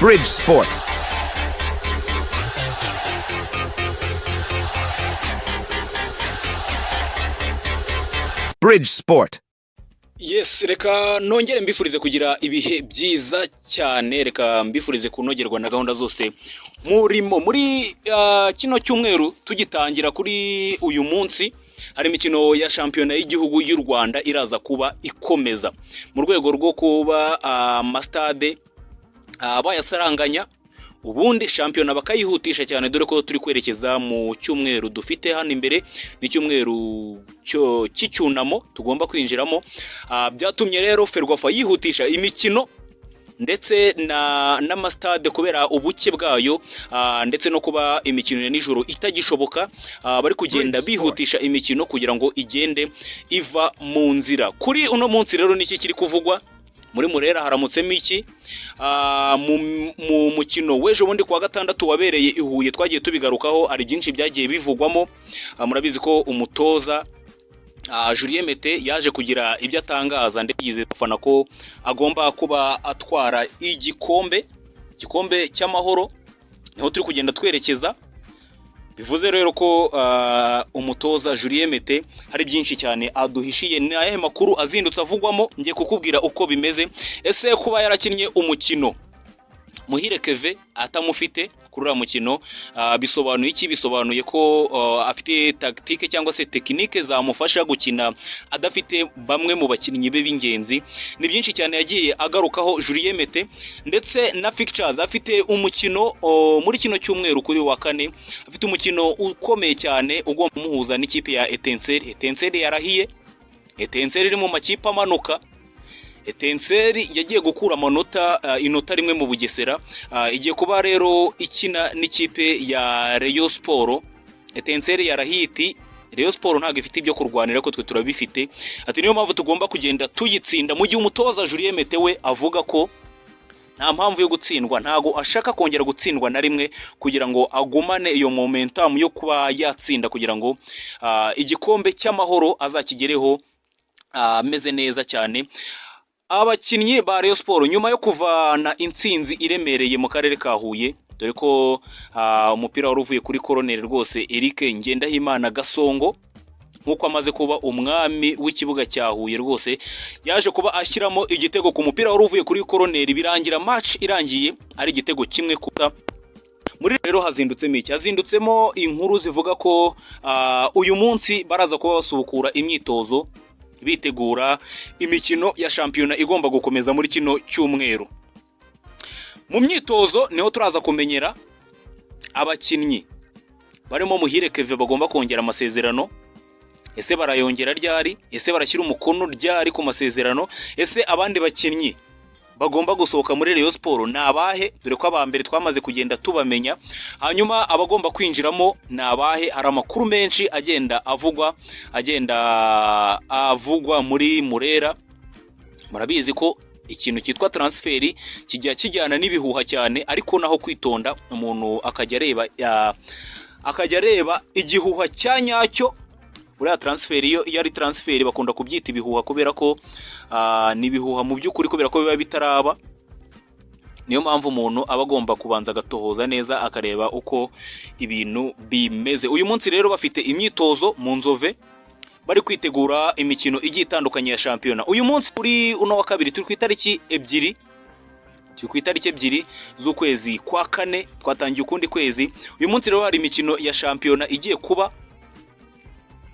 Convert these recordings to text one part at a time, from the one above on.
Bridge Sport. Bridge Sport. Yes, reka nongere mbifurize kugira ibihe byiza cyane, reka mbifurize kunogerwa na gahunda zose murimo. Muri kino cyumweru tugitangira kuri uyu munsi, hari imikino ya shampiyona y'igihugu y'u Rwanda iraza kuba ikomeza mu rwego rwo kuba amasitade bayasaranganya, ubundi shampiyona bakayihutisha cyane, dore ko turi kwerekeza mu cyumweru dufite hano imbere, ni icyumweru cy'icyunamo tugomba kwinjiramo. Byatumye rero Ferwafa yihutisha imikino ndetse n'amasitade kubera ubuke bwayo, ndetse no kuba imikino ya nijoro itagishoboka. Bari kugenda Bridge Sport. bihutisha imikino kugira ngo igende iva mu nzira. Kuri uno munsi rero niki kiri kuvugwa muri Murera? Haramutsemo iki? Mu mukino w'ejo bundi kuwa gatandatu wabereye i Huye, twagiye tubigarukaho, hari byinshi byagiye bivugwamo. Murabizi ko umutoza Julien Mete yaje kugira ibyo atangaza, ndetse yizeza abafana ko agomba kuba atwara igikombe cy'amahoro. Niho turi kugenda twerekeza. Bivuze rero ko umutoza Julien Mete hari byinshi cyane aduhishiye. Ni ayahe makuru azindutse avugwamo? Ngiye kukubwira uko bimeze. Ese kuba yarakinnye umukino Muhire Keve atamufite kuri uriya mukino, bisobanuye iki? Bisobanuye ko afite tactique cyangwa se technique zamufasha gukina adafite bamwe mu bakinnyi be b'ingenzi. Ni byinshi cyane yagiye agarukaho Julien Mete, ndetse na fixtures. Afite umukino muri kino cyumweru kuri wa kane, afite umukino ukomeye cyane ugomba kumuhuza n'ikipe ya Etincelle. Etincelle yarahiye, Etincelle iri mu makipe amanuka. Etincelle yagiye gukura amanota, inota rimwe mu Bugesera. Igiye kuba rero ikina n'ikipe ya Rayon Sport. Etincelle yarahiye iti: "Rayon Sport ntabwo ifite ibyo kurwanira, ariko twe turabifite." Ati: "Niyo mpamvu tugomba kugenda tuyitsinda." Mu gihe umutoza Julien Mete we avuga ko nta mpamvu yo gutsindwa, ntago ashaka kongera gutsindwa na rimwe, kugira ngo agumane iyo momentum yo kuba yatsinda, kugira ngo igikombe cy'amahoro azakigereho ameze neza cyane. Abakinnyi ba Rayon Sport, nyuma yo kuvana intsinzi iremereye mu karere ka Huye, dore ko umupira wari uvuye kuri koroneri rwose, Eric Ngendahimana Gasongo, nk'uko amaze kuba umwami w'ikibuga cya Huye rwose, yaje kuba ashyiramo igitego ku mupira wari uvuye kuri koroneri, birangira match irangiye ari igitego kimwe ku. Muri rero hazindutsemo iki? Hazindutsemo inkuru zivuga ko uyu munsi baraza kuba basubukura imyitozo bitegura imikino ya shampiyona igomba gukomeza muri kino cyumweru. Mu myitozo niho turaza kumenyera abakinnyi barimo Muhire Keve bagomba kongera amasezerano. Ese barayongera ryari? Ese barashyira umukono ryari ku masezerano? Ese abandi bakinnyi bagomba gusohoka muri Rayon Sport ni abahe? Dore ko aba mbere twamaze kugenda tubamenya. Hanyuma abagomba kwinjiramo ni abahe? Hari amakuru menshi agenda avugwa muri Murera. Murabizi ko ikintu cyitwa transfer kijya kijyana n'ibihuha cyane, ariko naho kwitonda, umuntu akajya areba igihuha cya nyacyo. Buriya transfer, iyo ari transfer, bakunda kubyita ibihuha kubera ko ni ibihuha mu by'ukuri, kubera ko biba bitaraba. Niyo mpamvu umuntu aba agomba kubanza agatohoza neza, akareba uko ibintu bimeze. Uyu munsi rero bafite imyitozo mu Nzove, bari kwitegura imikino igiye itandukanye ya shampiyona. Uyu munsi kuri uno wa kabiri, turi ku itariki 2, turi ku itariki 2 z'ukwezi kwa kane, twatangiye ukundi kwezi. Uyu munsi rero hari imikino ya shampiyona igiye kuba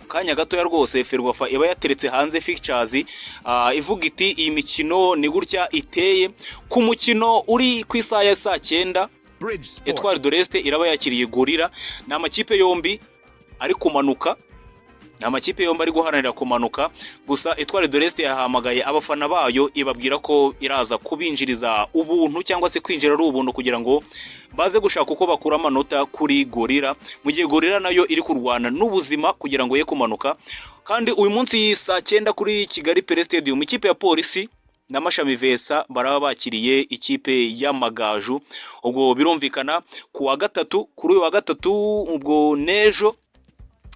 kanya gatoya rwose. Ferwafa iba yateretse hanze fixtures, ivuga iti: "Iyi mikino ni gutya iteye." Ku mukino uri ku isaha ya saa 9, Bridge Sport. Etoile de l'Est iraba yakiriye Gorilla. Ni amakipe yombi ari kumanuka, ni amakipe yombi ari guharanira kumanuka. Gusa Etoile de l'Est yahamagaye abafana bayo, ibabwira ko iraza kubinjiriza ubuntu, cyangwa se kwinjira ari ubuntu, kugira ngo baze gushaka uko bakura amanota kuri Gorilla, mu gihe Gorilla nayo iri kurwana n'ubuzima kugira ngo ye kumanuka. Kandi uyu munsi saa 9 kuri Kigali Pele Stadium, ikipe ya Polisi na Mashami Vesa baraba bakiriye ikipe y'Amagaju. Ubwo birumvikana ku wa gatatu, kuri uyu wa gatatu, ubwo n'ejo,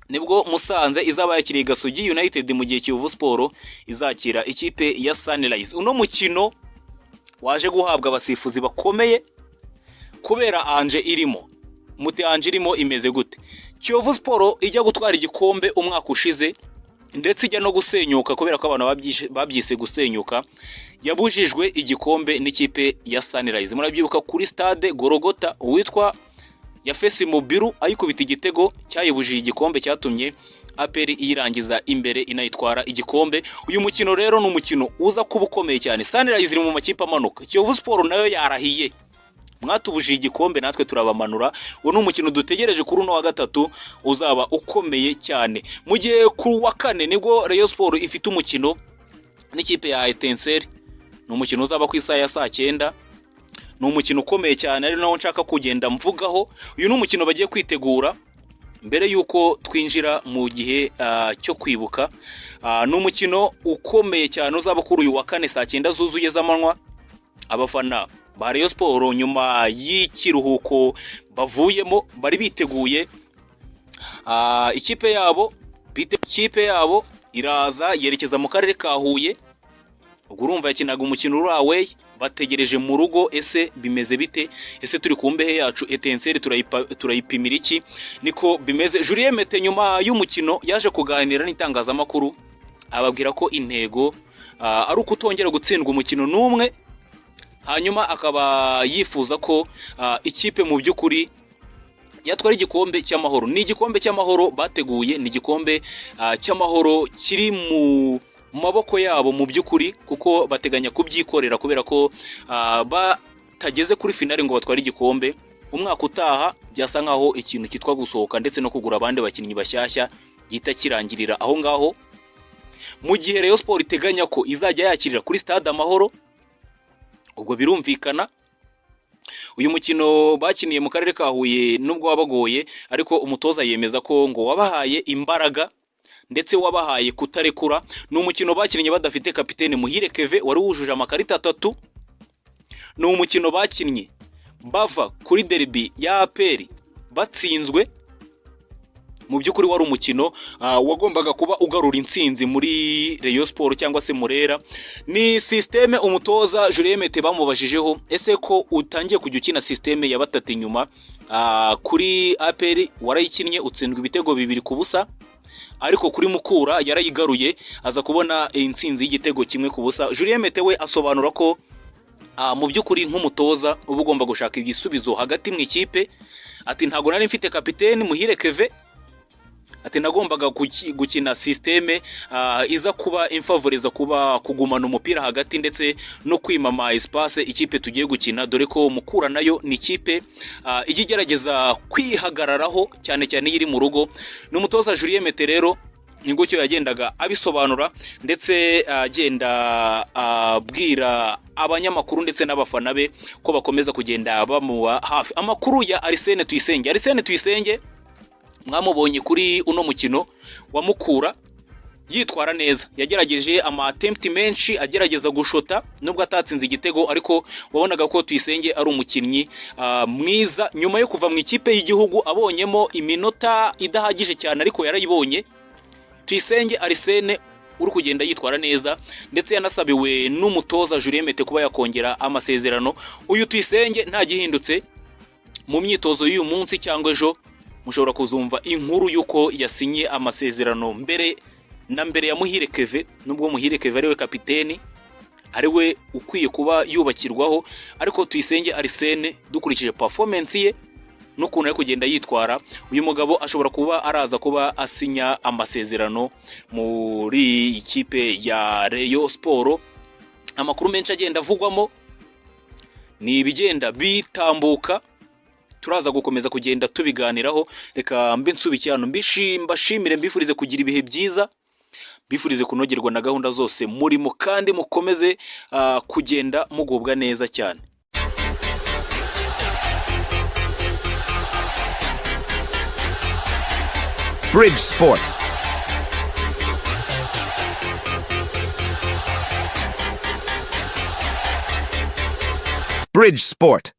nibwo Musanze izaba yakiriye Gasogi United, mu gihe Kiyovu Sport izakira ikipe ya Sunrise. Uno mukino waje guhabwa abasifuzi bakomeye. Kubera enjeu irimo. Muti enjeu irimo imeze gute? Kiyovu Sport ijya gutwara igikombe umwaka ushize, ndetse ijya no gusenyuka, kubera ko abantu babyise gusenyuka, yabujijwe igikombe n'ikipe ya Sunrise. Murabyibuka kuri stade Gorogota, uwitwa Yafesi Mubiru ayikubita igitego cyayibujije igikombe, cyatumye APR iyirangiza imbere inayitwara igikombe. Uyu mukino rero ni umukino uza kuba ukomeye cyane. Sunrise iri mu makipe amanuka, Kiyovu Sport nayo yarahiye: "Mwatubujije igikombe, natwe turabamanura." Uwo ni umukino dutegereje kuri uno wa gatatu, uzaba ukomeye cyane. Mu gihe ku wa kane nibwo Rayon Sport ifite umukino n'ikipe ya Etincelle. Ni umukino uzaba ku isaha ya saa 9. Ni umukino ukomeye cyane, ari nawo nshaka kugenda mvugaho. Uyu ni umukino bagiye kwitegura mbere y'uko twinjira mu gihe cyo kwibuka. Ni umukino ukomeye cyane uzaba kuri uyu wa kane saa 9 zuzuye z'amanywa. Abafana ba Rayon Sport, nyuma y'ikiruhuko bavuyemo, bari biteguye. Ikipe yabo iraza yerekeza mu karere ka Huye. Ubwo urumva yakinaga umukino uri away, bategereje mu rugo: ese bimeze bite? Ese turi ku mbehe yacu, Etincelle turayipimira iki? Niko bimeze. Julien Mete nyuma y'umukino yaje kuganira n'itangazamakuru, ababwira ko intego ari ukutongera gutsindwa umukino n'umwe, hanyuma akaba yifuza ko ikipe mu by'ukuri yatwara igikombe cy'amahoro. Ni igikombe cy'amahoro bateguye, ni igikombe cy'amahoro kiri mu maboko yabo mu by'ukuri, kuko bateganya kubyikorera, kubera ko batageze kuri finale ngo batware igikombe umwaka utaha, byasa nkaho ikintu cyitwa gusohoka ndetse no kugura abandi bakinnyi bashyashya gihita kirangirira aho ngaho. Mu gihe Rayon Sport iteganya ko izajya yakirira kuri stade Amahoro, ubwo birumvikana uyu mukino bakiniye mu karere ka Huye, nubwo wabagoye, ariko umutoza yemeza ko ngo wabahaye imbaraga ndetse wabahaye kutarekura. Ni umukino bakinnye badafite kapitene Muhire Keve wari wujuje amakarita atatu. Ni umukino bakinnye bava kuri derby ya APR batsinzwe. Mu by'ukuri wari umukino wagombaga kuba ugarura intsinzi muri Rayon Sport cyangwa se Murera. Ni système umutoza Julien Mete bamubajijeho: "Ese ko utangiye kujya ukina système ya batatu inyuma, kuri APR warayikinnye utsindwa ibitego 2-0, ariko kuri Mukura yarayigaruye aza kubona intsinzi y'igitego 1-0?" Julien Mete we asobanura ko mu by'ukuri nk'umutoza uba ugomba gushaka igisubizo hagati mu ikipe. Ati: "Ntabwo nari mfite kapiteni Muhire Keve." Ati: "Nagombaga gukina système iza kuba imfavoriza kuba kugumana umupira hagati ndetse no kwimama espace ikipe tugiye gukina, dore ko Mukura nayo ni ikipe ijya igerageza kwihagararaho, cyane cyane iyo iri mu rugo." Ni umutoza Julien Mete rero, ni gutyo yagendaga abisobanura, ndetse agenda abwira abanyamakuru ndetse n'abafana be ko bakomeza kugenda bamuba hafi. Amakuru ya Arsene Tuyisenge: Arsene Tuyisenge mwamubonye kuri uno mukino wa Mukura yitwara neza, yagerageje ama attempt menshi, agerageza gushota, nubwo atatsinze igitego, ariko wabonaga ko Tuyisenge ari umukinnyi mwiza. Nyuma yo kuva mu ikipe y'igihugu abonyemo iminota idahagije cyane, ariko yarayibonye. Tuyisenge Arsene uri kugenda yitwara neza, ndetse yanasabiwe n'umutoza Julien Mete kuba yakongera amasezerano. Uyu Tuyisenge nta gihindutse mu myitozo y'uyu munsi cyangwa ejo, mushobora kuzumva inkuru y'uko yasinye amasezerano mbere na mbere ya Muhire Keve, nubwo Muhire Keve ariwe kapiteni, ariwe ukwiye kuba yubakirwaho, ariko Tuyisenge Arsene, dukurikije performance ye n'ukuntu ari kugenda yitwara, uyu mugabo ashobora kuba araza kuba asinya amasezerano muri ikipe ya Rayon Sport. Amakuru menshi agenda avugwamo ni ibigenda bitambuka, turaza gukomeza kugenda tubiganiraho. Reka mbe nsubikiye hano, mbashimire, mbifurize kugira ibihe byiza, mbifurize kunogerwa na gahunda zose murimo, kandi mukomeze kugenda mugubwa neza cyane. Bridge Sport. Bridge Sport.